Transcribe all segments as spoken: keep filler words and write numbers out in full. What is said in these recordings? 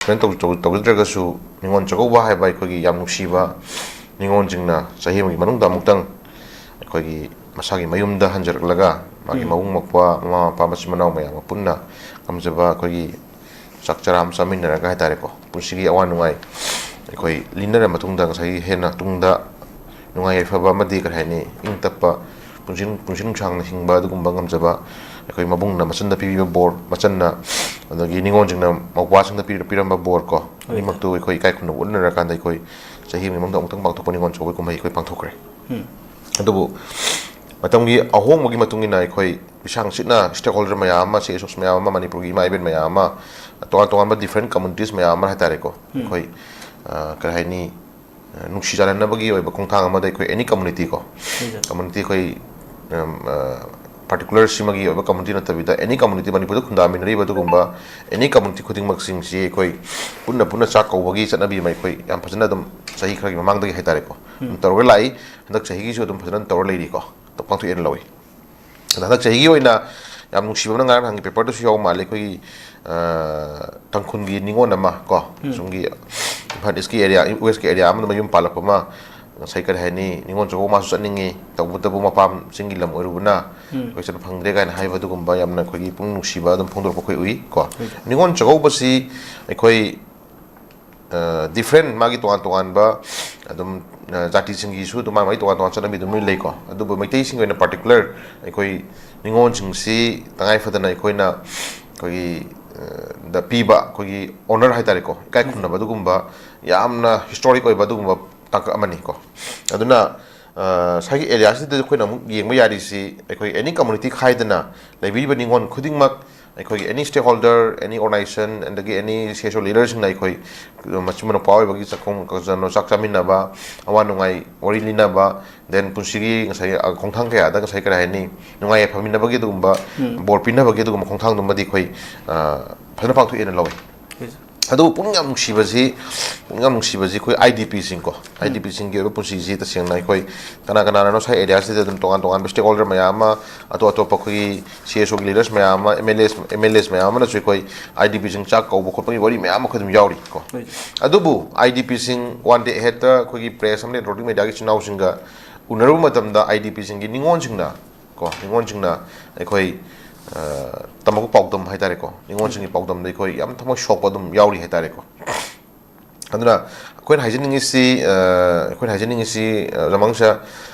ꯀꯩꯅꯣ ꯇꯧ-, ꯇꯧ-, ꯇꯧꯖꯗ꯭ꯔꯒꯁꯨ, ꯅꯤꯉꯣꯜ ꯆꯥꯛꯀꯧꯕ ꯍꯥꯏꯕ ꯑꯩꯈꯣꯏꯒꯤ ꯌꯥꯝ ꯅꯨꯡꯁꯤꯕ, ꯅꯤꯉꯣꯜꯁꯤꯡꯅ ꯆꯍꯤ ꯑꯃꯒꯤ ꯃꯅꯨꯡꯗ ꯑꯃꯨꯛꯇꯪ ꯑꯩꯈꯣꯏꯒꯤ ꯃꯁꯥꯒꯤ ꯃꯌꯨꯝꯗ ꯍꯟꯖꯔꯛꯂꯒ, ꯃꯥꯒꯤ ꯎꯝ꯫ ꯃꯕꯨꯡ ꯃꯧꯄ꯭ꯋꯥ, ꯃꯃꯥ ꯃꯄꯥ, ꯃꯆꯤꯟ ꯃꯅꯥꯎ ꯃꯌꯥꯝꯒ ꯄꯨꯟꯅ ꯉꯝꯖꯕ ꯑꯩꯈꯣꯏꯒꯤ ꯆꯥꯛ ꯆꯔꯥ ꯑꯃ ꯆꯥꯃꯤꯟꯅꯔꯒ ꯍꯥꯏꯇꯥꯔꯦꯀꯣ, ꯄꯨꯟꯁꯤꯒꯤ ꯑꯋꯥ ꯅꯨꯡꯉꯥꯏ ꯑꯩꯈꯣꯏ ꯂꯤꯟꯅꯔ ꯃꯇꯨꯡꯗ, ꯉꯁꯥꯏꯒꯤ ꯍꯦꯟꯅ ꯇꯨꯡꯗ ꯅꯨꯡꯉꯥꯏ ꯌꯥꯏꯐꯕ ꯑꯃꯗꯤ, ꯀꯔꯤ ꯍꯥꯏꯅꯤ, ꯏꯪ ꯇꯞꯄ ꯄꯨꯟꯁꯤ, ꯄꯨꯟꯁꯤ ꯅꯨꯡꯁꯥꯡꯅ ꯍꯤꯡꯕ ꯑꯗꯨꯒꯨꯝꯕ ꯉꯝꯖꯕ, ꯑꯩꯈꯣꯏ ꯃꯕꯨꯡꯅ ꯃꯆꯟꯗ ꯄꯤꯕꯤꯕ ꯕꯣꯔ, ꯃꯆꯟꯅ ꯑꯗꯒꯤ ꯅꯤꯉꯣꯜꯁꯤꯡꯅ ꯃꯧꯄ꯭ꯋꯥꯁꯤꯡꯗ ꯄꯤꯔ-, ꯄꯤꯔꯝꯕ ꯕꯣꯔ ꯀꯣ, ꯍꯣꯏ꯫ ꯑꯅꯤꯃꯛꯇꯨ ꯑꯩꯈꯣꯏ ꯏꯀꯥꯏ ꯈꯨꯝꯅꯕ ꯎꯠꯅꯔꯀꯥꯟꯗ ꯑꯩꯈꯣꯏ ꯆꯍꯤ ꯑꯃꯒꯤ ꯃꯅꯨꯡꯗ ꯑꯃꯨꯛꯇꯪ ꯄꯥꯡꯊꯣꯛꯄ ꯅꯤꯉꯣꯜ ꯆꯥꯛꯀꯧꯕ ꯀꯨꯝꯍꯩ ꯑꯩꯈꯣꯏ ꯄꯥꯡꯊꯣꯛꯈ꯭ꯔꯦ꯫ ꯎꯝ꯫ ꯑꯗꯨꯕꯨ ꯃꯇꯝꯒꯤ ꯑꯍꯣꯡꯕꯒꯤ ꯃꯇꯨꯡ ꯏꯟꯅ ꯑꯩꯈꯣꯏ ꯂꯤꯁꯥꯡ ꯁꯤꯠꯅ stakeholder ꯃꯌꯥꯝ ꯑꯃ, C S Os ꯃꯌꯥꯝ ꯑꯃ, ꯃꯅꯤꯄꯨꯔꯒꯤ ꯏꯃꯥ ꯏꯕꯦꯟ ꯃꯌꯥꯝ ꯑꯃ, ꯇꯣꯉꯥꯟ ꯇꯣꯉꯥꯟꯕ different communities ꯃꯌꯥꯝ ꯑꯃ ꯍꯥꯏꯇꯥꯔꯦꯀꯣ, ꯎꯝ꯫ ꯑꯩꯈꯣꯏ, ꯑ, ꯀꯔꯤ ꯍꯥꯏꯅꯤ, ꯑ, ꯅꯨꯡꯁꯤ ꯆꯥꯟꯅꯅꯕꯒꯤ ꯑꯣꯏꯕ ꯈꯣꯡꯊꯥꯡ ꯑꯃꯗ ꯑꯩꯈꯣꯏ any community ꯀꯣ, ꯍꯣꯏ, ꯁꯥꯔ꯫ Community ꯑꯩꯈꯣꯏ, ꯎꯝ, ꯑ, particular ꯁꯤꯃꯒꯤ ꯑꯣꯏꯕ community ꯅꯠꯇꯕꯤꯗ, any community, ꯃꯅꯤꯄꯨꯔꯗ ꯈꯨꯟꯗꯥꯃꯤꯟꯅꯔꯤꯕ ꯑꯗꯨꯒꯨꯝꯕ any community ꯈꯨꯗꯤꯡꯃꯛꯁꯤꯡꯁꯤ ꯑꯩꯈꯣꯏ ꯄꯨꯟꯅ ꯄꯨꯟꯅ ꯆꯥꯛ ꯀꯧꯕꯒꯤ ꯆꯠꯅꯕꯤ ꯑꯃ ꯑꯩꯈꯣꯏ ꯌꯥꯝ ꯐꯖꯅ ꯑꯗꯨꯝ ꯆꯍꯤ ꯈꯔꯒꯤ ꯃꯃꯥꯡꯗꯒꯤ ꯍꯥꯏꯇꯥꯔꯦꯀꯣ, ꯎꯝ꯫ ꯑꯗꯨꯝ ꯇꯧꯔꯒ ꯂꯥꯛꯏ꯫ ꯍꯟꯗꯛ ꯆꯍꯤꯒꯤꯁꯨ ꯑꯗꯨꯝ ꯐꯖꯅ ꯇꯧꯔ ꯂꯩꯔꯤꯀꯣ, ꯄꯥꯡꯊꯣꯛꯑꯦꯅ ꯂꯧꯏ꯫ ꯑꯗ ꯍꯟꯗꯛ ꯆꯍꯤꯒꯤ ꯑꯣꯏꯅ ꯌꯥꯝ ꯅꯨꯡꯁꯤꯕ ꯑꯃꯅ, ꯉꯔꯥꯡ ꯅꯍꯥꯟꯒꯤ paperꯗꯁꯨ ꯌꯥꯎꯕ ꯃꯥꯜꯂꯦ, ꯑꯩꯈꯣꯏꯒꯤ, ꯑ, ꯇꯥꯡꯈꯨꯜꯒꯤ ꯅꯤꯉꯣꯜ ꯑꯃ ꯀꯣ, ꯎꯝ꯫ ꯁꯣꯝꯒꯤ ꯏꯝꯐꯥꯜ Eastꯀꯤ area, Westꯀꯤ area ꯑꯃꯗ ꯃꯌꯨꯝ ꯄꯥꯜꯂꯛꯄ ꯑꯃ, ꯉꯁꯥꯏ, ꯀꯔꯤ ꯍꯥꯏꯅꯤ, ꯅꯤꯉꯣꯜ ꯆꯥꯛꯀꯧꯕ ꯃꯥꯁꯨ ꯆꯠꯅꯤꯡꯉꯤ, ꯇꯧꯕꯇꯕꯨ ꯃꯄꯥꯝ ꯆꯤꯡꯒꯤ ꯂꯝ ꯑꯣꯏꯔꯨꯕꯅ ꯎꯝ꯫ ꯑꯩꯈꯣꯏ ꯆꯠꯄ ꯐꯪꯗ꯭ꯔꯦ ꯀꯥꯏꯅ ꯍꯥꯏꯕ, ꯑꯗꯨꯒꯨꯝꯕ ꯌꯥꯝꯅ ꯑꯩꯈꯣꯏꯒꯤ ꯄꯨꯛꯅꯤꯡ ꯅꯨꯡꯁꯤꯕ ꯑꯗꯨꯝ ꯐꯣꯡꯗꯣꯔꯛꯄ ꯑꯩꯈꯣꯏ ꯎꯏ ꯀꯣ꯫ ꯎꯝ꯫ ꯅꯤꯉꯣꯜ ꯆꯥꯛꯀꯧꯕꯁꯤ ꯑꯩꯈꯣꯏ ꯑ, different, ꯃꯥꯒꯤ ꯇꯣꯉꯥꯟ ꯇꯣꯉꯥꯟꯕ ꯑꯗꯨꯝ, ꯑ, ꯖꯥꯇꯤꯁꯤꯡꯒꯤꯁꯨ ꯑꯗꯨꯝ ꯃꯥꯒꯤ ꯃꯥꯒꯤ ꯇꯣꯉꯥꯟ ꯇꯣꯉꯥꯟ ꯆꯠꯅꯕꯤ ꯑꯗꯨꯝ ꯂꯣꯏ ꯂꯩꯀꯣ꯫ ꯑꯗꯨꯕꯨ ꯃꯩꯇꯩꯁꯤꯡꯒꯤ ꯑꯣꯏꯅ particular ꯑꯩꯈꯣꯏ ꯅꯤꯉꯣꯜꯁꯤꯡꯁꯤ ꯇꯉꯥꯏ ꯐꯗꯅ ꯑꯩꯈꯣꯏꯅ ꯑꯩꯈꯣꯏꯒꯤ, ꯑ, ꯗ ꯄꯤꯕ ꯑꯩꯈꯣꯏꯒꯤ honor ꯍꯥꯏꯇꯥꯔꯦꯀꯣ, ꯏꯀꯥꯏ ꯈꯨꯝꯅꯕ ꯑꯗꯨꯒꯨꯝꯕ ꯌꯥꯝꯅ historic ꯑꯣꯏꯕ ꯑꯗꯨꯒꯨꯝꯕ ꯇꯥꯡꯀꯛ ꯑꯃꯅꯤꯀꯣ꯫ ꯑꯗꯨꯅ, ꯑ, ꯉꯁꯥꯏꯒꯤ areaꯁꯤꯗ ꯑꯩꯈꯣꯏꯅ ꯑꯃꯨꯛ ꯌꯦꯡꯕ ꯌꯥꯔꯤꯁꯤ, ꯑꯩꯈꯣꯏ any community ꯈꯥꯏꯗꯅ ꯂꯩꯕꯤꯔꯤꯕ ꯅꯤꯉꯣꯜ ꯈꯨꯗꯤꯡꯃꯛ, ꯑꯩꯈꯣꯏꯒꯤ any stakeholder, any organization, ꯑꯗꯒꯤ any C S O leaderꯁꯤꯡꯅ ꯑꯩꯈꯣꯏ ꯃꯆꯤꯟ ꯃꯅꯥꯎꯄꯥ ꯑꯣꯏꯕꯒꯤ ꯆꯥꯛꯈꯨꯝ, ꯀꯩꯅꯣ, ꯆꯥꯛ ꯆꯥꯃꯤꯟꯅꯕ, ꯑꯋꯥ ꯅꯨꯡꯉꯥꯏ ꯋꯥꯔꯤ ꯂꯤꯅꯕ, then ꯄꯨꯟꯁꯤꯒꯤ ꯉꯁꯥꯏꯒꯤ, ꯑ, ꯈꯣꯡꯊꯥꯡ ꯀꯌꯥꯗ ꯉꯁꯥꯏ, ꯀꯔꯤ ꯍꯥꯏꯅꯤ, ꯅꯨꯡꯉꯥꯏ ꯌꯥꯏꯐꯃꯤꯟꯅꯕꯒꯤ ꯑꯗꯨꯒꯨꯝꯕ, ꯎꯝ꯫ ꯕꯣꯔ ꯄꯤꯅꯕꯒꯤ ꯑꯗꯨꯒꯨꯝꯕ ꯈꯣꯡꯊꯥꯡꯗꯨꯃꯗꯤ ꯑꯩꯈꯣꯏ, ꯑ, ꯐꯖꯅ ꯄꯥꯡꯊꯣꯛꯑꯦꯅ ꯂꯧꯏ꯫ ꯍꯣꯏ, ꯁꯥꯔ꯫ ꯑꯗꯨꯕꯨ ꯄꯨꯛꯅꯤꯡ ꯌꯥꯝ ꯅꯨꯡꯁꯤꯕꯁꯤ, ꯄꯨꯛꯅꯤꯡ ꯌꯥꯝ ꯅꯨꯡꯁꯤꯕꯁꯤ ꯑꯩꯈꯣꯏ IDP ꯁꯤꯡꯀꯣ, IDP ꯁꯤꯡꯒꯤ ꯑꯣꯏꯕ ꯄꯨꯟꯁꯤꯁꯤ ꯇꯁꯦꯡꯅ ꯑꯩꯈꯣꯏ ꯀꯅꯥ ꯀꯅꯥꯅꯅꯣ ꯉꯁꯥꯏ ꯑꯦꯔꯤꯌꯥꯁꯤꯗ ꯑꯗꯨꯝ ꯇꯣꯉꯥꯟ ꯇꯣꯉꯥꯟꯕ stakeholder ꯃꯌꯥꯝ ꯑꯃ, ꯑꯇꯣꯞ ꯑꯇꯣꯞꯄ ꯑꯩꯈꯣꯏꯒꯤ CSO ꯒꯤ leaders ꯃꯌꯥꯝ ꯑꯃ, MLAs, MLAs ꯃꯌꯥꯝ ꯑꯃꯅꯁꯨ ꯑꯩꯈꯣꯏ IDP ꯁꯤꯡ ꯆꯥꯛ ꯀꯧꯕ ꯈꯣꯠꯄꯒꯤ ꯋꯥꯔꯤ ꯃꯌꯥꯝ ꯑꯃ ꯑꯩꯈꯣꯏ ꯑꯗꯨꯝ ꯌꯥꯎꯔꯤ ꯀꯣ꯫ ꯑꯗꯨꯕꯨ IDP ꯁꯤꯡ one day ahead ꯇ ꯑꯩꯈꯣꯏꯒꯤ press ꯑꯃꯗꯤ electronic media ꯒꯤ ꯏꯆꯤꯟ ꯏꯅꯥꯎꯁꯤꯡꯒ ꯎꯅꯔꯨꯕ ꯃꯇꯝꯗ IDP ꯁꯤꯡꯒꯤ ꯅꯤꯉꯣꯜꯁꯤꯡꯅ ꯀꯣ, ꯅꯤꯉꯣꯜꯁꯤꯡꯅ ꯑꯩꯈꯣꯏ, ꯑ, ꯇꯝꯃꯛꯄ ꯄꯥꯎꯗꯝ ꯍꯥꯏꯇꯥꯔꯦꯀꯣ, ꯅꯤꯉꯣꯜꯁꯤꯡꯒꯤ ꯄꯥꯎꯗꯝꯗ ꯑꯩꯈꯣꯏ ꯌꯥꯝ ꯊꯃꯣꯏ ꯁꯣꯛꯄ ꯑꯗꯨꯝ ꯌꯥꯎꯔꯤ ꯍꯥꯏꯇꯥꯔꯦꯀꯣ꯫ ꯑꯗꯨꯅ ꯑꯩꯈꯣꯏꯅ ꯍꯥꯏꯖꯅꯤꯡꯉꯤꯁꯤ, ꯑ, ꯑꯩꯈꯣꯏꯅ ꯍꯥꯏꯖꯅꯤꯡꯉꯤꯁꯤ, ꯑ, ꯔꯃꯪꯁ,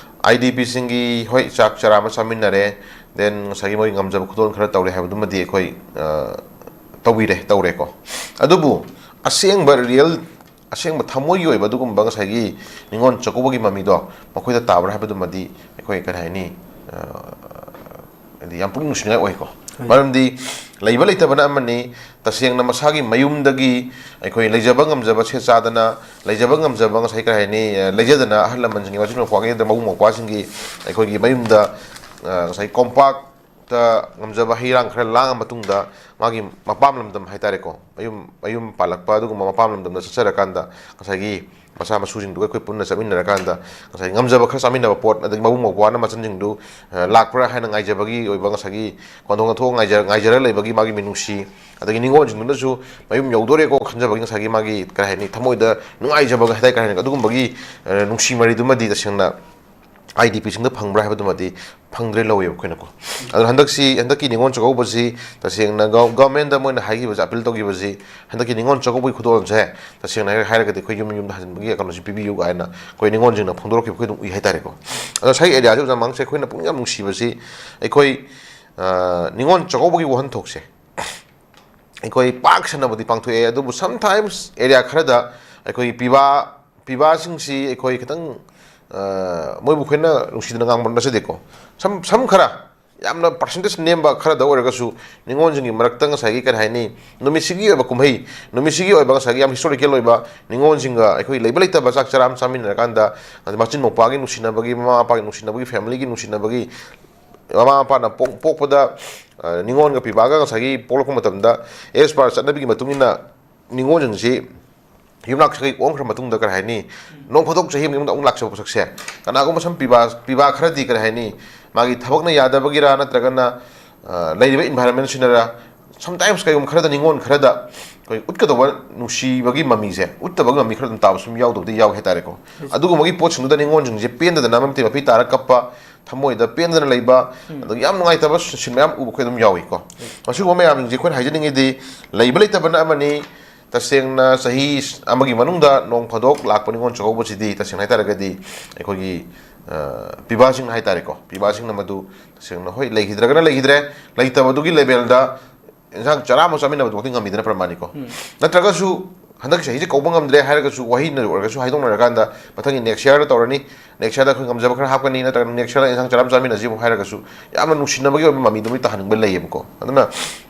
IDP ꯁꯤꯡꯒꯤ, ꯍꯣꯏ, ꯆꯥꯛ ꯆꯔꯥ ꯑꯃ ꯆꯥꯃꯤꯟꯅꯔꯦ, then ꯉꯁꯥꯏꯒꯤ ꯃꯣꯏ ꯉꯝꯖꯕ ꯈꯨꯗꯣꯜ ꯈꯔ ꯇꯧꯔꯦ ꯍꯥꯏꯕꯗꯨꯃꯗꯤ ꯑꯩꯈꯣꯏ, ꯑ, ꯇꯧꯕꯤꯔꯦ, ꯇꯧꯔꯦꯀꯣ꯫ ꯑꯗꯨꯕꯨ ꯑꯁꯦꯡꯕ real, ꯑꯁꯦꯡꯕ ꯊꯃꯣꯏꯒꯤ ꯑꯣꯏꯕ ꯑꯗꯨꯒꯨꯝꯕ ꯉꯁꯥꯏꯒꯤ ꯅꯤꯉꯣꯜ ꯆꯥꯛꯀꯧꯕꯒꯤ ꯃꯃꯤꯗꯣ ꯃꯈꯣꯏꯗ ꯇꯥꯕ꯭ꯔꯥ ꯍꯥꯏꯕꯗꯨꯃꯗꯤ ꯑꯩꯈꯣꯏ, ꯀꯔꯤ ꯍꯥꯏꯅꯤ, ꯑ, ꯍꯥꯏꯗꯤ ꯌꯥꯝ ꯄꯨꯛꯅꯤꯡ ꯅꯨꯡꯁꯤꯅꯤꯡꯉꯥꯏ ꯑꯣꯏꯀꯣ꯫ ꯃꯔꯝꯗꯤ ꯂꯩꯕ ꯂꯩꯇꯕꯅ ꯑꯃꯅꯤ, ꯇꯁꯦꯡꯅ ꯃꯁꯥꯒꯤ ꯃꯌꯨꯝꯗꯒꯤ ꯑꯩꯈꯣꯏ ꯂꯩꯖꯕ ꯉꯝꯖꯕ ꯁꯦꯠ ꯆꯥꯗꯅ, ꯂꯩꯖꯕ ꯉꯝꯖꯕ ꯉꯁꯥꯏ, ꯀꯔꯤ ꯍꯥꯏꯅꯤ, ꯑ, ꯂꯩꯖꯗꯅ ꯑꯍꯜ ꯂꯃꯟꯁꯤꯡꯒꯤ, ꯃꯆꯤꯟ ꯃꯧꯄ꯭ꯋꯥꯒꯤ, ꯃꯕꯨꯡ ꯃꯧꯄ꯭ꯋꯥꯁꯤꯡꯒꯤ ꯑꯩꯈꯣꯏꯒꯤ ꯃꯌꯨꯝꯗ, ꯑ, ꯉꯁꯥꯏ ꯀꯣꯝꯄꯥꯛ ꯇ ꯉꯝꯖꯕ ꯍꯩ ꯔꯥꯡ ꯈꯔ ꯂꯥꯡꯉ ꯃꯇꯨꯡꯗ ꯃꯥꯒꯤ ꯃꯄꯥꯝ ꯂꯝꯗꯝ ꯍꯥꯏꯇꯥꯔꯦꯀꯣ, ꯃꯌꯨꯝ, ꯃꯌꯨꯝ ꯄꯥꯜꯂꯛꯄ ꯑꯗꯨꯒꯨꯝꯕ ꯃꯄꯥꯝ ꯂꯝꯗꯝꯗ ꯆꯠꯆꯔꯀꯥꯟꯗ ꯉꯁꯥꯏꯒꯤ ꯃꯆꯥ ꯃꯁꯨꯁꯤꯡꯗꯨꯒ ꯑꯩꯈꯣꯏ ꯄꯨꯟꯅ ꯆꯠꯃꯤꯟꯅꯔꯀꯥꯟꯗ ꯉꯁꯥꯏꯒꯤ ꯉꯝꯖꯕ ꯈꯔ ꯆꯥꯃꯤꯟꯅꯕ ꯄꯣꯠ, ꯑꯗꯒꯤ ꯃꯕꯨꯡ ꯃꯧꯄ꯭ꯋꯥꯅ ꯃꯆꯟꯁꯤꯡꯗꯨ, ꯑ, ꯂꯥꯛꯄ꯭ꯔꯥ ꯍꯥꯏꯅ ꯉꯥꯏꯖꯕꯒꯤ ꯑꯣꯏꯕ ꯉꯁꯥꯏꯒꯤ ꯀꯣꯟꯊꯣꯡ ꯊꯣꯛꯑ ꯉꯥꯏꯖ-, ꯉꯥꯏꯖꯔ ꯂꯩꯕꯒꯤ ꯃꯥꯒꯤ ꯃꯤꯅꯨꯡꯁꯤ, ꯑꯗꯒꯤ ꯅꯤꯉꯣꯜꯁꯤꯡꯗꯨꯅꯁꯨ ꯃꯌꯨꯝ ꯌꯧꯗꯣꯔꯦꯀꯣ ꯈꯟꯖꯕꯒꯤ ꯉꯁꯥꯏꯒꯤ ꯃꯥꯒꯤ, ꯀꯔꯤ ꯍꯥꯏꯅꯤ, ꯊꯃꯣꯏꯗ ꯅꯨꯡꯉꯥꯏꯖꯕ ꯍꯥꯏꯇꯥꯔꯦ, ꯀꯔꯤ ꯍꯥꯏꯅꯤ, ꯑꯗꯨꯒꯨꯝꯕꯒꯤ, ꯑ, ꯅꯨꯡꯁꯤ ꯃꯔꯤꯗꯨꯃꯗꯤ ꯇꯁꯦꯡꯅ IDP ꯁꯤꯡꯗ ꯐꯪꯕ꯭ꯔꯥ ꯍꯥꯏꯕꯗꯨꯃꯗꯤ ꯐꯪꯗ꯭ꯔꯦ ꯂꯧꯋꯦꯕ ꯑꯩꯈꯣꯏꯅꯀꯣ꯫ ꯑꯗꯨꯅ ꯍꯟꯗꯛꯁꯤ, ꯍꯟꯗꯛꯀꯤ ꯅꯤꯉꯣꯜ ꯆꯥꯛꯀꯧꯕꯁꯤ ꯇꯁꯦꯡꯅ ꯒꯣ-, government ꯗ ꯃꯣꯏꯅ ꯍꯥꯏꯈꯤꯕꯁꯦ, appeal ꯇꯧꯈꯤꯕꯁꯤ, ꯍꯟꯗꯛꯀꯤ ꯅꯤꯉꯣꯜ ꯆꯥꯛꯀꯧꯕꯒꯤ ꯈꯨꯗꯣꯜꯁꯦ ꯇꯁꯦꯡꯅ ꯍꯥꯏꯔ-, ꯍꯥꯏꯔꯒꯗꯤ ꯑꯩꯈꯣꯏ ꯌꯨꯝ ꯌꯨꯝꯗ ꯍꯟꯖꯤꯟꯕꯒꯤ ꯀꯩꯅꯣꯁꯤ ꯄꯤꯕꯤꯌꯨ ꯀꯥꯏꯅ ꯑꯩꯈꯣꯏ ꯅꯤꯉꯣꯜꯁꯤꯡꯅ ꯐꯣꯡꯗꯣꯔꯛꯈꯤꯕ ꯑꯩꯈꯣꯏ ꯑꯗꯨꯝ ꯎꯏ ꯍꯥꯏꯇꯥꯔꯦꯀꯣ꯫ ꯑꯗꯣ ꯉꯁꯥꯏꯒꯤ ꯑꯦꯔꯤꯌꯥꯁꯤ ꯑꯣꯖꯥ ꯃꯥꯡꯁꯦ ꯑꯩꯈꯣꯏꯅ ꯄꯨꯛꯅꯤꯡ ꯌꯥꯝ ꯅꯨꯡꯁꯤꯕꯁꯤ ꯑꯩꯈꯣꯏ, ꯑ, ꯅꯤꯉꯣꯜ ꯆꯥꯛꯀꯧꯕꯒꯤ ꯋꯥꯍꯟꯊꯣꯛꯁꯦ ꯑꯩꯈꯣꯏ ꯄꯥꯛ ꯁꯟꯅꯕꯨꯗꯤ ꯄꯥꯡꯊꯣꯛꯑꯦ, ꯑꯗꯨꯕꯨ sometimes ꯑꯦꯔꯤꯌꯥ ꯈꯔꯗ ꯑꯩꯈꯣꯏ ꯄꯤꯕꯥ, ꯄꯤꯕꯥꯁꯤꯡꯁꯤ ꯑꯩꯈꯣꯏ ꯈꯤꯇꯪ, ꯑ, ꯃꯣꯏꯕꯨ ꯑꯩꯈꯣꯏꯅ ꯅꯨꯡꯁꯤꯗꯅ ꯉꯥꯡꯕ ꯅꯠꯆꯗꯦꯀꯣ꯫ ꯁꯝ, ꯁꯝ ꯈꯔ, ꯌꯥꯝꯅ percentage ꯅꯦꯝꯕ ꯈꯔꯗ ꯑꯣꯏꯔꯒꯁꯨ ꯅꯤꯉꯣꯜꯁꯤꯡꯒꯤ ꯃꯔꯛꯇ ꯉꯁꯥꯏꯒꯤ, ꯀꯔꯤ ꯍꯥꯏꯅꯤ, ꯅꯨꯃꯤꯠꯁꯤꯒꯤ ꯑꯣꯏꯕ ꯀꯨꯝꯍꯩ, ꯅꯨꯃꯤꯠꯁꯤꯒꯤ ꯑꯣꯏꯕ ꯉꯁꯥꯏꯒꯤ ꯌꯥꯝ historical ꯑꯣꯏꯕ ꯅꯤꯉꯣꯜꯁꯤꯡꯒ ꯑꯩꯈꯣꯏ ꯂꯩꯕ ꯂꯩꯇꯕ ꯆꯥꯛ ꯆꯔꯥ ꯑꯃ ꯆꯥꯃꯤꯟꯅꯔꯀꯥꯟꯗ, ꯃꯆꯤꯟ ꯃꯧꯄ꯭ꯋꯥꯒꯤ ꯅꯨꯡꯁꯤꯅꯕꯒꯤ, ꯃꯃꯥ ꯃꯄꯥꯒꯤ ꯅꯨꯡꯁꯤꯅꯕꯒꯤ, family ꯒꯤ ꯅꯨꯡꯁꯤꯅꯕꯒꯤ, ꯃꯃꯥ ꯃꯄꯥꯅ ꯄꯣꯛ-, ꯄꯣꯛꯄꯗ, ꯑ, ꯅꯤꯉꯣꯜꯒ ꯄꯤꯕꯥꯒ ꯉꯁꯥꯏꯒꯤ ꯄꯣꯛꯂꯛꯄ ꯃꯇꯝꯗ, as per ꯆꯠꯅꯕꯤꯒꯤ ꯃꯇꯨꯡ ꯏꯟꯅ, ꯅꯤꯉꯣꯜꯁꯤꯡꯁꯤ ꯌꯨꯝꯂꯥꯛ ꯁꯥꯒꯩ ꯑꯣꯟꯈ꯭ꯔ ꯃꯇꯨꯡꯗ, ꯀꯔꯤ ꯍꯥꯏꯅꯤ, ꯅꯣꯡ ꯐꯥꯗꯣꯛ ꯆꯍꯤ ꯑꯃꯒꯤ ꯃꯅꯨꯡꯗ ꯑꯃꯨꯛ ꯂꯥꯛꯆꯕ ꯄꯣꯠꯁꯛꯁꯦ, ꯀꯅꯥꯒꯨꯝꯕ ꯁꯨꯝ ꯄꯤꯕꯥ ꯄꯤꯕꯥ ꯈꯔꯗꯤ, ꯀꯔꯤ ꯍꯥꯏꯅꯤ, ꯃꯥꯒꯤ ꯊꯕꯛꯅ ꯌꯥꯗꯕꯒꯤꯔ ꯅꯠꯇ꯭ꯔꯒꯅ ꯑ, ꯂꯩꯔꯤꯕ ꯏꯟꯚꯥꯏꯔꯣꯟꯃꯦꯟꯁꯤꯅꯔ, ꯁꯝꯇꯥꯏꯝꯁ ꯀꯩꯒꯨꯝꯕ ꯈꯔꯗ ꯅꯤꯉꯣꯜ ꯈꯔꯗ ꯑꯩꯈꯣꯏ ꯎꯠꯀꯗꯧꯕ ꯅꯨꯡꯁꯤꯕꯒꯤ ꯃꯃꯤꯁꯦ ꯎꯠꯇꯕꯒꯤ ꯃꯃꯤ ꯈꯔ ꯑꯗꯨꯝ ꯇꯥꯕ ꯁꯨꯝ ꯌꯥꯎꯗꯕꯗꯤ ꯌꯥꯎꯏ ꯍꯥꯏꯇꯥꯔꯦꯀꯣ꯫ ꯑꯗꯨꯒꯨꯝꯕꯒꯤ ꯄꯣꯠꯁꯤꯡꯗꯨꯗ ꯅꯤꯉꯣꯜꯁꯤꯡꯁꯦ ꯄꯦꯟꯗꯗꯅ ꯃꯃꯤꯠꯇꯩ ꯃꯄꯤ ꯇꯥꯔ ꯀꯞꯄ, ꯊꯃꯣꯏꯗ ꯄꯦꯟꯗꯅ ꯂꯩꯕ, ꯑꯗꯒꯤ ꯌꯥꯝ ꯅꯨꯡꯉꯥꯏꯇꯕ ꯁꯤꯟ ꯃꯌꯥꯝ ꯎꯕ ꯑꯩꯈꯣꯏ ꯑꯗꯨꯝ ꯌꯥꯎꯏꯀꯣ꯫ ꯃꯁꯤꯒꯨꯝꯕ ꯃꯌꯥꯝꯁꯤꯡꯁꯦ ꯑꯩꯈꯣꯏꯅ ꯍꯥꯏꯖꯅꯤꯡꯉꯤꯗꯤ, ꯂꯩꯕ ꯂꯩꯇꯕꯅ ꯑꯃꯅꯤ, ꯇꯁꯦꯡꯅ ꯆꯍꯤ ꯑꯃꯒꯤ ꯃꯅꯨꯡꯗ ꯅꯣꯡ ꯐꯥꯗꯣꯛ ꯂꯥꯛꯄ ꯅꯤꯉꯣꯜ ꯆꯥꯛꯀꯧꯕꯁꯤꯗꯤ ꯇꯁꯦꯡꯅ ꯍꯥꯏꯇꯥꯔꯒꯗꯤ ꯑꯩꯈꯣꯏꯒꯤ, ꯑ, ꯄꯤꯕꯥꯁꯤꯡꯅ ꯍꯥꯏꯇꯥꯔꯦꯀꯣ, ꯄꯤꯕꯥꯁꯤꯡꯅ ꯃꯗꯨ ꯇꯁꯦꯡꯅ, ꯍꯣꯏ, ꯂꯩꯈꯤꯗ꯭ꯔꯒꯅ ꯂꯩꯈꯤꯗ꯭ꯔꯦ, ꯂꯩꯇꯕꯗꯨꯒꯤ ꯂꯦꯕꯦꯜꯗ ꯏꯟꯁꯥꯡ ꯆꯔꯥ ꯑꯃ ꯆꯥꯃꯤꯟꯅꯕꯗꯨꯃꯛꯇꯤ ꯉꯝꯃꯤꯗꯅ ꯄ꯭ꯔꯃꯥꯅꯤꯀꯣ꯫ ꯅꯠꯇ꯭ꯔꯒꯁꯨ ꯍꯟꯗꯛꯀꯤ ꯆꯍꯤꯁꯦ ꯀꯧꯕ ꯉꯝꯗ꯭ꯔꯦ ꯍꯥꯏꯔꯒꯁꯨ, ꯋꯥꯍꯩꯅ ꯑꯣꯏꯔꯒꯁꯨ ꯍꯥꯏꯗꯣꯛꯅꯔꯀꯥꯟꯗ ꯃꯊꯪꯒꯤ ꯅꯦꯛꯁ ꯌꯔꯗ ꯇꯧꯔꯅꯤ, ꯅꯦꯛꯁ ꯌꯔꯗ ꯑꯩꯈꯣꯏ ꯉꯝꯖꯕ ꯈꯔ ꯍꯥꯞꯀꯅꯤ, ꯅꯠꯇ꯭ꯔꯒ ꯅꯦꯛꯁ ꯌꯔꯗ ꯏꯟꯁꯥꯡ ꯆꯔꯥ ꯑꯃ ꯆꯥꯃꯤꯟꯅꯁꯤꯕꯨ ꯍꯥꯏꯔꯒꯁꯨ ꯌꯥꯝꯅ ꯅꯨꯡꯁꯤꯅꯕꯒꯤ ꯑꯣꯏꯕ ꯃꯃꯤꯗꯨꯃꯗꯤ ꯇꯥꯍꯟꯅꯤꯡꯕ ꯂꯩꯌꯦꯕꯀꯣ꯫ ꯑꯗꯨꯅ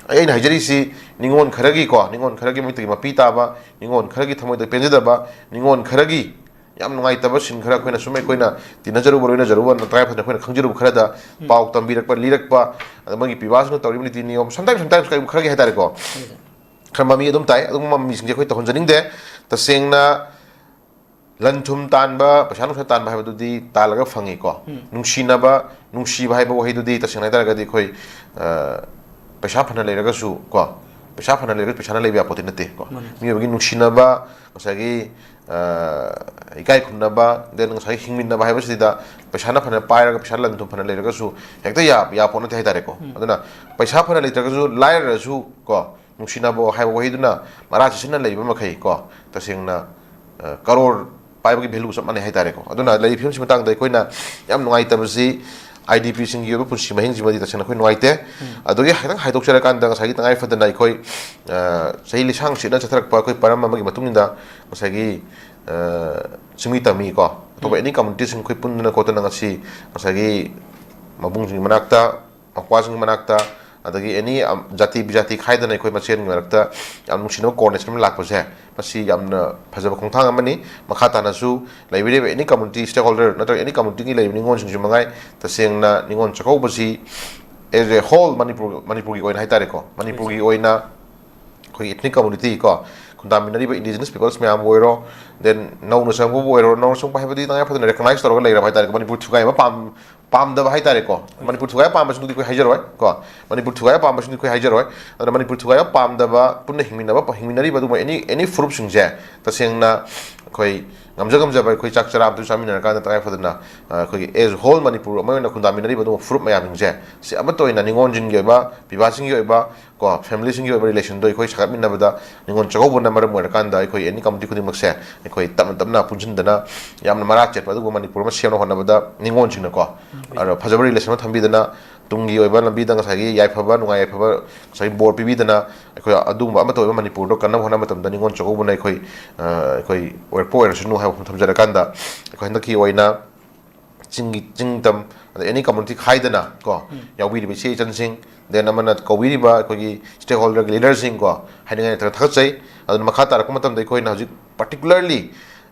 ꯑꯩ, ꯑꯩꯅ ꯍꯥꯏꯖꯔꯤꯁꯤ ꯅꯤꯉꯣꯜ ꯈꯔꯒꯤꯀꯣ, ꯅꯤꯉꯣꯜ ꯈꯔꯒꯤ ꯃꯤꯠꯇꯒꯤ ꯃꯄꯤ ꯇꯥꯕ, ꯅꯤꯉꯣꯜ ꯈꯔꯒꯤ ꯊꯃꯣꯏꯗ ꯄꯦꯟꯖꯗꯕ, ꯅꯤꯉꯣꯜ ꯈꯔꯒꯤ ꯌꯥꯝ ꯅꯨꯡꯉꯥꯏꯇꯕ ꯁꯤꯟ ꯈꯔ, ꯑꯩꯈꯣꯏꯅ ꯁꯨꯝ, ꯑꯩꯈꯣꯏꯅ ꯇꯤꯟꯅꯖꯔꯨꯕ, ꯂꯣꯏꯅꯖꯔꯨꯕ, ꯇꯉꯥꯏ ꯐꯗꯅ ꯑꯩꯈꯣꯏꯅ ꯈꯪꯖꯔꯨꯕ ꯈꯔꯗ ꯄꯥꯎ ꯇꯝꯕꯤꯔꯛꯄ, ꯂꯤꯔꯛꯄ, ꯑꯗ ꯃꯣꯏꯒꯤ ꯄꯤꯕꯥꯁꯤꯡꯅ ꯇꯧꯔꯤꯕ ꯅꯤꯇꯤ ꯅꯤꯌꯣꯝ, ꯁꯝꯇꯥꯏꯝꯁ, ꯁꯝꯇꯥꯏꯝꯁ ꯀꯔꯤꯒꯨꯝꯕ ꯈꯔꯒꯤ ꯍꯥꯏꯇꯥꯔꯦꯀꯣ, ꯈꯔ ꯃꯃꯤ ꯑꯗꯨꯝ ꯇꯥꯏ꯫ ꯑꯗꯨꯒꯨꯝꯕ ꯃꯃꯤꯁꯤꯡꯁꯦ ꯑꯩꯈꯣꯏ ꯇꯧꯍꯟꯖꯅꯤꯡꯗꯦ꯫ ꯇꯁꯦꯡꯅ ꯂꯟ ꯊꯨꯝ ꯇꯥꯟꯕ, ꯄꯩꯁꯥ ꯅꯨꯡꯁꯥ ꯇꯥꯟꯕ ꯍꯥꯏꯕꯗꯨꯗꯤ ꯇꯥꯜꯂꯒ ꯐꯪꯉꯤꯀꯣ꯫ ꯅꯨꯡꯁꯤꯅꯕ, ꯅꯨꯡꯁꯤꯕ ꯍꯥꯏꯕ ꯋꯥꯍꯩꯗꯨꯗꯤ ꯇꯁꯦꯡꯅ ꯍꯥꯏꯇꯥꯔꯒꯗꯤ ꯑꯩꯈꯣꯏ, ꯑ, ꯄꯩꯁꯥ ꯐꯅ ꯂꯩꯔꯒꯁꯨ ꯀꯣ, ꯄꯩꯁꯥ ꯐꯅ ꯂꯩꯔꯒꯁꯨ ꯄꯩꯁꯥꯅ ꯂꯩꯕ ꯌꯥꯄꯣꯠꯇꯤ ꯅꯠꯇꯦꯀꯣ꯫ ꯃꯤꯑꯣꯏꯕꯒꯤ ꯅꯨꯡꯁꯤꯅꯕ, ꯉꯁꯥꯏꯒꯤ, ꯑ, ꯏꯀꯥꯏ ꯈꯨꯝꯅꯕ, then ꯉꯁꯥꯏꯒꯤ ꯍꯤꯡꯃꯤꯟꯅꯕ ꯍꯥꯏꯕꯁꯤꯗ ꯄꯩꯁꯥꯅ ꯐꯅ ꯄꯥꯏꯔꯒ, ꯄꯩꯁꯥ ꯂꯟ ꯊꯨꯝ ꯐꯅ ꯂꯩꯔꯒꯁꯨ ꯍꯦꯛꯇ ꯌꯥ-, ꯌꯥꯄꯣꯠ ꯅꯠꯇꯦ ꯍꯥꯏꯇꯥꯔꯦꯀꯣ꯫ ꯑꯗꯨꯅ ꯄꯩꯁꯥ ꯐꯅ ꯂꯩꯇ꯭ꯔꯒꯁꯨ, ꯂꯥꯏꯔꯔꯁꯨ ꯀꯣ, ꯅꯨꯡꯁꯤꯅꯕ ꯍꯥꯏꯕ ꯋꯥꯍꯩꯗꯨꯅ ꯃꯔꯥ ꯆꯦꯠꯁꯤꯟꯅ ꯂꯩꯕ ꯃꯈꯩ ꯀꯣ, ꯇꯁꯦꯡꯅ, ꯑ, ꯀꯔꯣꯔ ꯄꯥꯏꯕꯒꯤ ꯚꯦꯂꯨ ꯆꯞ ꯃꯥꯟꯅꯩ ꯍꯥꯏꯇꯥꯔꯦꯀꯣ꯫ ꯑꯗꯨꯅ ꯂꯩꯔꯤꯕ ꯐꯤꯕꯝꯁꯤ ꯃꯇꯥꯡꯗ ꯑꯩꯈꯣꯏꯅ ꯌꯥꯝ ꯅꯨꯡꯉꯥꯏꯇꯕꯁꯤ, ꯑꯥꯏ ꯗꯤ ꯄꯤꯁꯤꯡꯒꯤ ꯑꯣꯏꯕ ꯄꯨꯟꯁꯤ ꯃꯍꯤꯡꯁꯤꯃꯗꯤ ꯇꯁꯦꯡꯅ ꯑꯩꯈꯣꯏ ꯅꯨꯡꯉꯥꯏꯇꯦ꯫ ꯑꯗꯨꯒꯤ ꯈꯤꯇꯪ ꯍꯥꯏꯗꯣꯛꯆꯔꯀꯥꯟꯗ, ꯉꯁꯥꯏꯒꯤ ꯇꯉꯥꯏ ꯐꯗꯅ ꯑꯩꯈꯣꯏ, ꯑ, ꯆꯍꯤ ꯂꯤꯁꯥꯡ ꯁꯤꯠꯅ ꯆꯠꯊꯔꯛꯄ ꯑꯩꯈꯣꯏ ꯄꯔꯝ ꯑꯃꯒꯤ ꯃꯇꯨꯡ ꯏꯟꯅ ꯉꯁꯥꯏꯒꯤ, ꯑ, ꯆꯤꯡꯃꯤ ꯇꯝꯃꯤ ꯀꯣ, ꯑꯇꯣꯞꯄ ꯑꯦꯅꯤ ꯀꯝꯃꯨꯅꯤꯇꯤꯁꯤꯡ ꯑꯩꯈꯣꯏ ꯄꯨꯟꯗꯅ ꯈꯣꯠꯇꯅ ꯉꯁꯤ ꯉꯁꯥꯏꯒꯤ ꯃꯕꯨꯡꯁꯤꯡꯒꯤ ꯃꯅꯥꯛꯇ, ꯃꯧꯄ꯭ꯋꯥꯁꯤꯡꯒꯤ ꯃꯅꯥꯛꯇ, ꯑꯗꯒꯤ ꯑꯦꯅꯤ, ꯑꯝ, ꯖꯥꯇꯤ ꯕꯤꯖꯥꯇꯤ ꯈꯥꯏꯗꯅ ꯑꯩꯈꯣꯏ ꯃꯁꯦꯟꯒꯤ ꯃꯔꯛꯇ ꯌꯥꯝ ꯅꯨꯡꯁꯤꯅꯕ ꯀꯣꯑꯣꯔꯗꯤꯅꯦꯁꯟ ꯑꯃ ꯂꯥꯛꯄꯁꯦ, ꯃꯁꯤ ꯌꯥꯝꯅ ꯐꯖꯕ ꯈꯣꯡꯊꯥꯡ ꯑꯃꯅꯤ꯫ ꯃꯈꯥ ꯇꯥꯅꯁꯨ ꯂꯩꯕꯤꯔꯤꯕ ꯑꯦꯅꯤ ꯀꯝꯃꯨꯅꯤꯇꯤ ꯁ꯭ꯇꯦꯛꯍꯣꯜꯗꯔ ꯅꯠꯇ꯭ꯔꯒ ꯑꯦꯅꯤ ꯀꯝꯃꯨꯅꯤꯇꯤꯒꯤ ꯂꯩꯔꯤꯕ ꯅꯤꯉꯣꯜꯁꯤꯡꯁꯨ ꯃꯉꯥꯏ, ꯇꯁꯦꯡꯅ ꯅꯤꯉꯣꯜ ꯆꯥꯛꯀꯧꯕꯁꯤ as a whole ꯃꯅꯤꯄꯨꯔ, ꯃꯅꯤꯄꯨꯔꯒꯤ ꯑꯣꯏꯅ ꯍꯥꯏꯇꯥꯔꯦꯀꯣ, ꯃꯅꯤꯄꯨꯔꯒꯤ ꯑꯣꯏꯅ ꯑꯩꯈꯣꯏꯒꯤ ethnic community ꯀꯣ, ꯈꯨꯟꯗꯥꯃꯤꯟꯅꯔꯤꯕ indigenous peoples ꯃꯌꯥꯝꯕꯨ ꯑꯣꯏꯔꯣ, then ꯅꯧꯅ ꯆꯪꯕꯕꯨ ꯑꯣꯏꯔꯣ, ꯅꯧꯅ ꯆꯪꯕ ꯍꯥꯏꯕꯗꯤ ꯇꯉꯥꯏ ꯐꯗꯅ recognize ꯇꯧꯔꯒ ꯂꯩꯔꯕ ꯍꯥꯏꯇꯥꯔꯦ꯫ ꯃꯅꯤꯄꯨꯔ ꯊꯨꯒꯥꯏꯕ ꯄꯥꯝ ꯄꯥꯝꯗꯕ ꯍꯥꯏꯇꯥꯔꯦꯀꯣ꯫ ꯃꯅꯤꯄꯨꯔ ꯊꯨꯒꯥꯏꯕ ꯄꯥꯝꯕꯁꯤꯡꯗꯨꯗꯤ ꯑꯩꯈꯣꯏ ꯍꯥꯏꯖꯔꯣꯏ ꯀꯣ꯫ ꯃꯅꯤꯄꯨꯔ ꯊꯨꯒꯥꯏꯕ ꯄꯥꯝꯕꯁꯤꯡꯗꯤ ꯑꯩꯈꯣꯏ ꯍꯥꯏꯖꯔꯣꯏ꯫ ꯑꯗꯨꯅ ꯃꯅꯤꯄꯨꯔ ꯊꯨꯒꯥꯏꯕ ꯄꯥꯝꯗꯕ, ꯄꯨꯟꯅ ꯍꯤꯡꯃꯤꯟꯅꯕ, ꯍꯤꯡꯃꯤꯟꯅꯔꯤꯕ ꯑꯗꯨꯒꯨꯝꯕ any any ꯐꯨꯔꯨꯞꯁꯤꯡꯁꯦ ꯇꯁꯦꯡꯅ ꯑꯩꯈꯣꯏ ꯉꯝꯖ ꯉꯝꯖꯕ ꯑꯩꯈꯣꯏ ꯆꯥꯛ ꯆꯔꯥ ꯑꯃꯇ ꯆꯥꯃꯤꯟꯅꯔꯀꯥꯟꯗ ꯇꯉꯥꯏ ꯐꯗꯅ, ꯑ, ꯑꯩꯈꯣꯏꯒꯤ as whole ꯃꯅꯤꯄꯨꯔ ꯑꯃ ꯑꯣꯏꯅ ꯈꯨꯟꯗꯥꯃꯤꯟꯅꯔꯤꯕ ꯑꯗꯨꯒꯨꯝꯕ ꯐꯨꯔꯨꯞ ꯃꯌꯥꯝꯁꯤꯡꯁꯦ ꯁꯤ ꯑꯃꯠꯇ ꯑꯣꯏꯅ ꯅꯤꯉꯣꯜꯁꯤꯡꯒꯤ ꯑꯣꯏꯕ, ꯄꯤꯕꯥꯁꯤꯡꯒꯤ ꯑꯣꯏꯕ ꯀꯣ, ꯐꯦꯃꯤꯂꯤꯁꯤꯡꯒꯤ ꯑꯣꯏꯕ ꯔꯤꯂꯦꯁꯟꯗꯣ ꯑꯩꯈꯣꯏ ꯁꯥꯒꯠꯃꯤꯟꯅꯕꯗ ꯅꯤꯉꯣꯜ ꯆꯥꯛꯀꯧꯕꯅ ꯃꯔꯝ ꯑꯣꯏꯔꯀꯥꯟꯗ ꯑꯩꯈꯣꯏ any community ꯈꯨꯗꯤꯡꯃꯛꯁꯦ ꯑꯩꯈꯣꯏ ꯇꯞꯅ ꯇꯞꯅ ꯄꯨꯟꯁꯤꯟꯗꯅ ꯌꯥꯝꯅ ꯃꯔꯥ ꯆꯦꯠꯄ ꯑꯗꯨꯒꯨꯝꯕ ꯃꯅꯤꯄꯨꯔ ꯑꯃ ꯁꯦꯝꯅꯕ ꯍꯣꯠꯅꯕꯗ ꯅꯤꯉꯣꯜꯁꯤꯡꯅꯀꯣ, ꯑꯗꯣ ꯐꯖꯕ ꯔꯤꯂꯦꯁꯟ ꯑꯃ ꯊꯝꯕꯤꯗꯅ ꯇꯨꯡꯒꯤ ꯑꯣꯏꯕ ꯂꯝꯕꯤꯗ ꯉꯁꯥꯏꯒꯤ ꯌꯥꯏꯐꯕ, ꯅꯨꯡꯉꯥꯏ ꯌꯥꯏꯐꯕ, ꯉꯁꯥꯏꯒꯤ ꯕꯣꯔ ꯄꯤꯕꯤꯗꯅ ꯑꯩꯈꯣꯏ ꯑꯗꯨꯒꯨꯝꯕ ꯑꯃꯠꯇ ꯑꯣꯏꯕ ꯃꯅꯤꯄꯨꯔꯗꯣ ꯀꯟꯅꯕ ꯍꯣꯠꯅꯕ ꯃꯇꯝꯗ ꯅꯤꯉꯣꯜ ꯆꯥꯛꯀꯧꯕꯅ ꯑꯩꯈꯣꯏ, ꯑ, ꯑꯩꯈꯣꯏ ꯑꯣꯏꯔꯛꯄ ꯑꯣꯏꯔꯁꯅꯨ ꯍꯥꯏꯕ ꯋꯥꯐꯝ ꯊꯝꯖꯔꯀꯥꯟꯗ ꯑꯩꯈꯣꯏ ꯍꯟꯗꯛꯀꯤ ꯑꯣꯏꯅ ꯆꯤꯡꯒꯤ, ꯆꯤꯡ ꯇꯝ, ꯑꯗ any community ꯈꯥꯏꯗꯅ ꯀꯣ, ꯌꯥꯎꯕꯤꯔꯤꯕ ꯏꯆꯦ ꯏꯆꯟꯁꯤꯡ, then ꯑꯃꯅ ꯀꯧꯕꯤꯔꯤꯕ ꯑꯩꯈꯣꯏꯒꯤ stakeholder leaderꯁꯤꯡ ꯀꯣ, ꯍꯥꯏꯅꯤꯡꯉꯥꯏ ꯅꯠꯇ꯭ꯔꯒ ꯊꯥꯒꯠꯆꯩ꯫ ꯑꯗꯨꯅ ꯃꯈꯥ ꯇꯥꯔꯛꯄ ꯃꯇꯝꯗ ꯑꯩꯈꯣꯏꯅ ꯍꯧꯖꯤꯛ particularly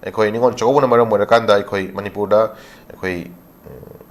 ꯑꯩꯈꯣꯏ ꯅꯤꯉꯣꯜ ꯆꯥꯛꯀꯧꯕꯅ ꯃꯔꯝ ꯑꯣꯏꯔꯀꯥꯟꯗ ꯑꯩꯈꯣꯏ ꯃꯅꯤꯄꯨꯔꯗ ꯑꯩꯈꯣꯏ, ꯎꯝ,